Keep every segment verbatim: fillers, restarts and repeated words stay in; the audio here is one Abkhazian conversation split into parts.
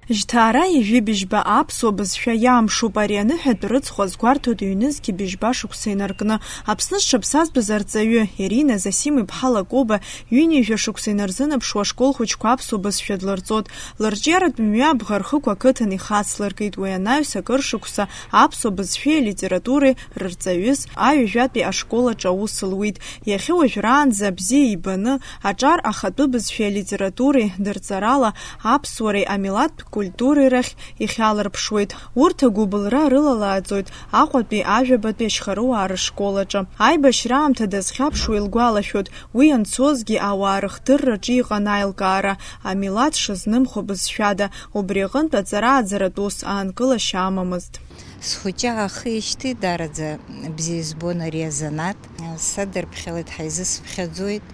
Жьҭаара ижәибжьба аԥсуа бызшәа иамшуп, ари аныҳәатә рыцхә азгәарҭоит ҩнызқьи быжьба шықәса инаркны. Аԥсны зҽаԥсазтәыз арҵаҩы Ирина Зосим-иԥҳа Лакоба ҩынҩажәа шықәса инарзынаԥшуа ашкол хәыҷқәа аԥсуа бызшәа длырҵоит. Лырҿиаратә мҩа абӷархықә ақыҭан ихацлыркит, уи анаҩс акыр шықәса аԥсуа бызшәеи алитературеи рырҵаҩыс аҩажәатәи ашкол аҿы аус луит. Иахьа уажәраанӡа бзиа ибаны, аҿар ахатәы бызшәеи алитературеи дырҵарала аԥсуареи амилаҭтә культуреи рахь ихьалырԥшуеит. Урҭ агәыбылра рылалааӡоит Аҟәатәи ажәабатәи ашьхаруаа рышкол аҿы. Аибашьра аамҭа дазхьаԥшуа илгәалашәоит, уи анцозгьы ауаа рыхдырраҿы иҟан аилкаара, амилаҭ шызнымхо бызшәада, убри аҟынтә аҵара-ааӡаратә ус аанкылашьа амамызт. Схәыҷы аахижьҭеи даараӡа бзиа избон ари азанааҭ. Садырԥхьалеит, ҳаизысԥхьаӡоит.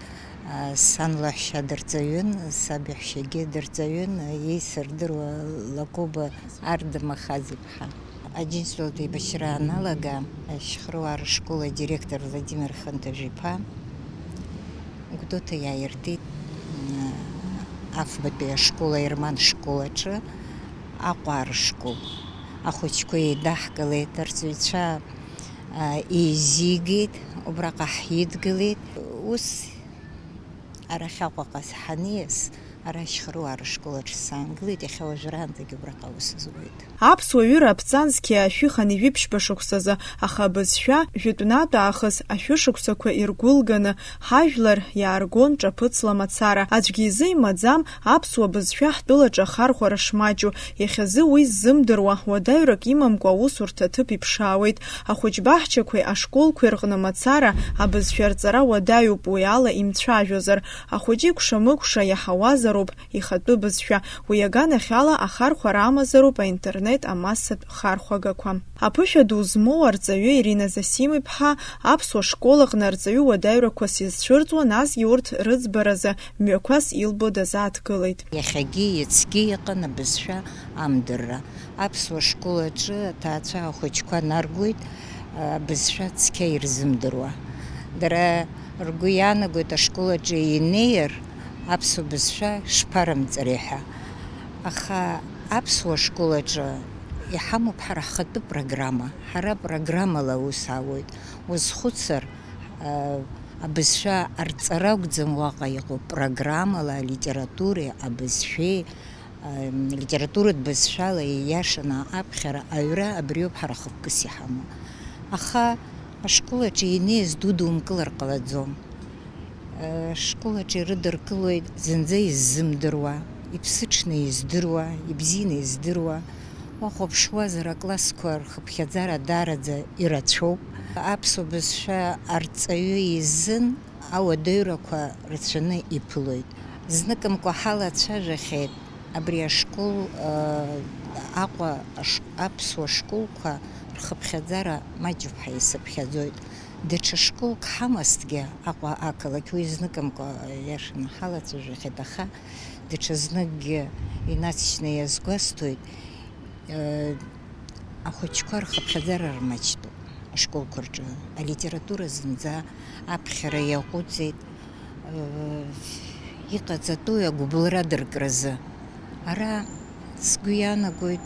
Сан лаҳәшьа дырҵаҩын, саб иаҳәшьагьы дырҵаҩын, еисырдыруа Лакоба Ардамахаз-иԥҳа. Аџьынџьтәылатә еибашьра аналага, ашьхаруаа рышкол адиректор Владимир Хынҭажә-иԥа Гәдоуҭа иааиртит, афбатәи ашкол аерман школ аҿы Аҟәа арышкол. Ахәыҷқәа еидаҳкылеит, арҵаҩцәа, а, еизигеит, убраҟа ҳидгылеит. Ус арахь Аҟәаҟа ҳаниас, ара ашьхаруаа рышкол аҿы саангылеит, иахьа уажәраанӡагьы убраҟа аус зуеит. Аԥсуа ҩыра аԥҵан зқьи ашәи хынҩажәи ԥшьба шықәсазы, аха абызшәа жәытәнатә аахыс ашәышықәсақәа иргәылганы, ҳажәлар иааргон ҿаԥыцла мацара. Аӡәгьы изы имаӡам аԥсуа бызшәа ҳтәылаҿы ахархәара шмаҷу, иахьазы уи ззымдыруа, уадаҩрак имамкәа аусурҭа аҭыԥ иԥшаауеит. Ахәыҷбаҳчақәеи ашколқәеи рҟны мацара абызшәа рҵара уадаҩуп, уи ала имцәажәозар. Ахәыҷы икәша-мыкәша иаҳауазароуп ихатәы бызшәа. Уи аганахьала ахархәара амазароуп аинтернет амассатә хархәагақәа. Аԥышәа ду змоу арҵаҩы Ирина Зосим-иԥҳа аԥсуа школ аҟны арҵаҩы уадаҩрақәас изцәырҵуа, насгьы урҭ рыӡбаразы мҩақәас илбо дазааҭгылеит. Иахьагьы иацгьы иҟан абызшәа амдырра. Аԥсуа школ аҿы аҭаацәа ахәыҷқәа наргоит, абызшәа цқьа ирзымдыруа. Дара ргәы иаанагоит ашкол аҿы инеир, аԥсуа бызшәа шԥарымҵари ҳәа. Аха аԥсуа школ аҿы иҳамоуп ҳара ҳхатәы программа. Ҳара программала аус аауеит. Узхәыцыр, а, абызшәа арҵара акәӡам уаҟа иҟоу, программала алитературеи абызшәеи, а, литературатә бызшәала ииашаны аԥхьара, аҩра абриоуп ҳара хықәкыс иҳамоу. Аха ашкол аҿы инеиз дудумкылар ҟалаӡом. Школ аҿы ирыдыркылоит зынӡа иззымдыруа, иԥсыҽны издыруа, ибзианы издыруа. Уахәаԥшуазар, аклассқәа рхыԥхьаӡара даараӡа ирацәоуп. Аԥсуа бызшәа арҵаҩы изын ауадаҩрақәа рацәаны иԥылоит. Зныкымкәа ҳалацәажәахьеит абри ашкол, Аҟәа аш-, аԥсуа школқәа рхыԥхьаӡара маҷуп ҳәа исыԥхьаӡоит. Даҽа школк ҳамазҭгьы Аҟәа ақалақь, уи зныкымкәа иашаны ҳалацәажәахьеит, аха даҽазныкгьы инаҵшьны иазгәасҭоит, э, ахәыҷқәа рхыԥхьаӡара рмаҷтәуп ашколқәа рҿы. Алитература зынӡа аԥхьара иаҟәыҵит, э, иҟаҵатәуи агәыбылра дыркразы. Ара сгәы иаанагоит,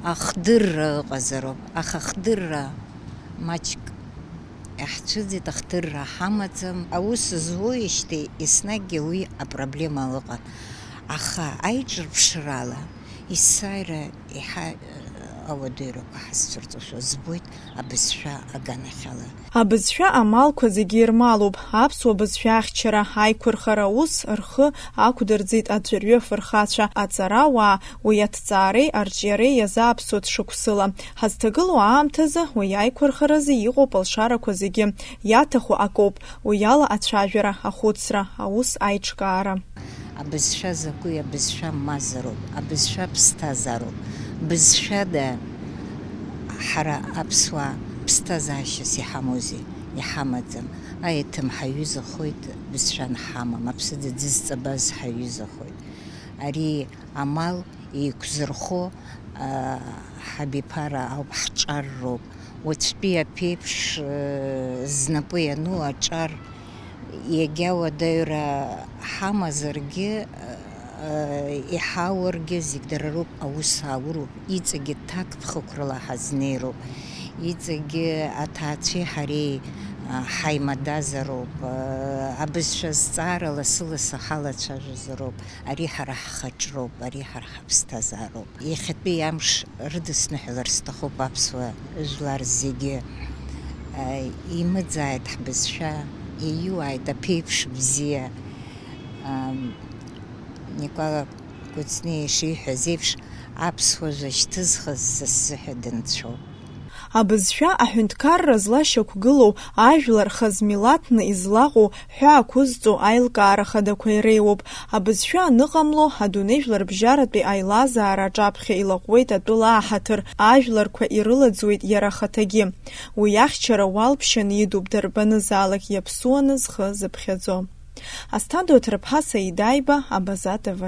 ахдырра ыҟазароуп, аха ахдырра маҷк иаҳцәыӡит, ахдырра ҳамаӡам. Аус зуеижьҭеи еснагьгьы уи апроблема ыҟан. Аха аиҿырԥшрала есааира еиҳа, э, ауадаҩрақәа ҳазцәырҵошәа збоит абызшәа аганахьала. Абызшәа амалқәа зегьы ирмалуп, аԥсуа бызшәа ахьчара, аиқәырхара аус рхы ақәдырӡит аӡәырҩы афырхацәа, аҵарауаа, уи аҭҵаареи арҿиареи иазааԥсоит шықәсыла. Ҳазҭагылоу аамҭазы уи аиқәырхаразы иҟоуп алшарақәа зегьы, иаҭаху акоуп, уи ала ацәажәара, ахәыцра, аус аиҿкаара. Абызшәа закәи, абызшәа мазароуп, абызшәа ԥсҭазаароуп. Бызшәада ҳара аԥсуаа ԥсҭазаашьас иҳамоузеи? Иҳамаӡам. Аеҭым ҳаҩызахоит, бызшәа анҳамам, аԥсыӡ аӡы зҵабаз ҳаҩызахоит. Ари амал еиқәзырхо, а, ҳабиԥара ауп, ҳҿар роуп. Уаҵәтәи аԥеиԥш, э, знапы иану аҿар, иагьа уадаҩра ҳамазаргьы, э, Иҳауаргьы зегь дара роуп, аус аауроуп, иҵегьы ҭакԥхықәрала ҳазнеироуп, иҵегьы аҭаацәеи ҳареи ҳаимадазароуп, абызшәа азҵаара лассы-лассы ҳалацәажәозароуп, ари ҳара ҳхаҿроуп, ари ҳара ҳаԥсҭазаароуп. Иахьатәи амш рыдысныҳәалар сҭахуп аԥсуа жәлар зегьы. Имыӡааит ҳбызшәа, ииуааит аԥеиԥш бзиа. Никәа Кәыҵниа ишиҳәаз еиԥш, аԥсуа жәа шьҭызхыз са сзыҳәа дынцәоуп. Абызшәа аҳәынҭқарра злашьақәгылоу ажәлар хаз-милаҭны излаҟоу ҳәа ақәызҵо аилкаара хадақәа иреиуоуп. Абызшәа аныҟамло, адунеи жәларбжьаратәи аилазаара аҿаԥхьа илаҟәуеит атәыла аҳаҭыр, ажәларқәа ирылаӡуеит иара ахаҭагьы. Уи ахьчара уалԥшьаны идуп дарбанызаалак иаԥсуаны зхы зыԥхьаӡо. Асҭанда Оҭырԥҳа, Саида Аиба, Абаза Т В.